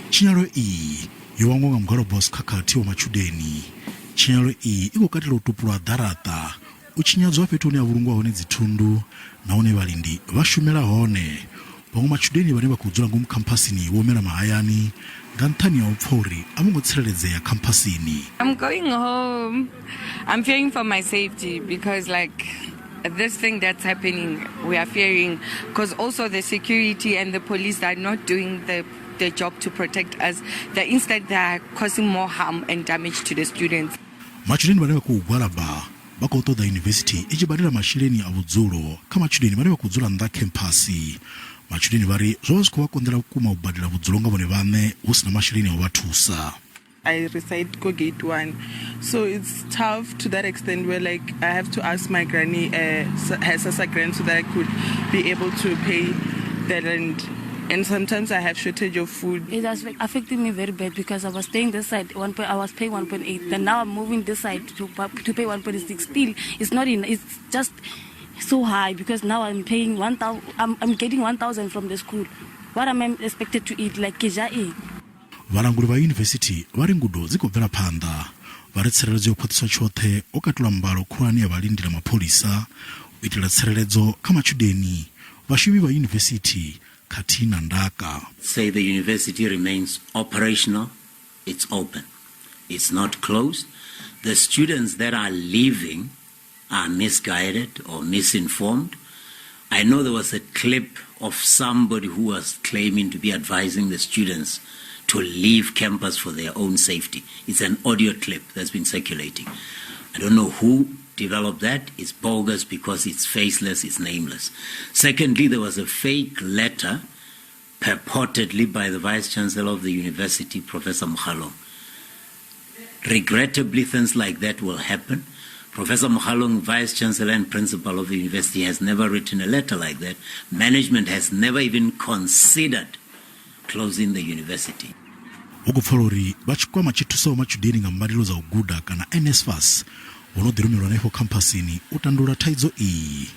Tshinyalelo iyi yo vhangwa nga mugwalabo wa sikhakhathi wa matshudeni. Tshinyalelo iyi i khou katela u tupulwa ha ḓaraṱa, u tshinyadzwa ha fhethu hune ha vhulungwa hone dzithundu na hune vhalindi vha shumela hone. Vhaṅwe matshudeni vhane vha khou dzula ngomu khamphasini vho humela mahayani nga nṱhani ha u pfa uri a vho ngo tsireledzea khamphasini. I'm going home. I'm fearing for my safety because like this thing that's happening, we are fearing because also the security and the police are not doing the job to protect us. They instead they are causing more harm and damage to the students. Matshudeni vhane vha khou gwalaba vha khou ṱoḓa yunivesithi i tshi badela masheleni a vhudzulo kha matshudeni vhane vha khou dzula nnḓa khemphasi. Matshudeni vha ri zwo vha zwi khou vha konḓela vhukuma u badela vhudzulo nga vhone vhaṋe hu si na masheleni a u vha thusa. I reside ko gate 1. So it's tough to that extent where like I have to ask my granny her SASSA grant so that I could be able to pay the rent. And sometimes I have shortage of food. It has affected me very bad because I was staying this side, I was paying 1.8. Then now I'm moving this side to pay 1.6. Still, it's not in. It's just so high because now I'm paying 1,000. I'm getting 1,000 from the school. What am I expected to eat? Like ke ja eng? Vhalanguli vha yunivesithi vha ri ngudo dzi khou bvela phanḓa. Vha ri tsireledzo yo khwaṱhiswa tshoṱhe ho katelwa mbalo khulwane ya vhalindi na mapholisa u itela tsireledzo kha matshudeni, vhashumi vha yunivesithi khathihi na ndaka. Say the university remains operational, it's open. It's not closed. The students that are leaving are misguided or misinformed. I know there was a clip of somebody who was claiming to be advising the students to leave campus for their own safety. It's an audio clip that's been circulating. I don't know who developed that. It's bogus because it's faceless, it's nameless. Secondly, there was a fake letter purportedly by the Vice Chancellor of the university, Professor Mokgalong. Regrettably, things like that will happen. Professor Mokgalong, Vice Chancellor and Principal of the university, has never written a letter like that. Management has never even considered closing the university. Hu khou pfala uri vha tshikwama tshi thusaho matshudeni nga mbadelo dza u guda kana NSFAS vho no ḓi rumelwa hanefho khamphasini u tandulula thaidzo iyi.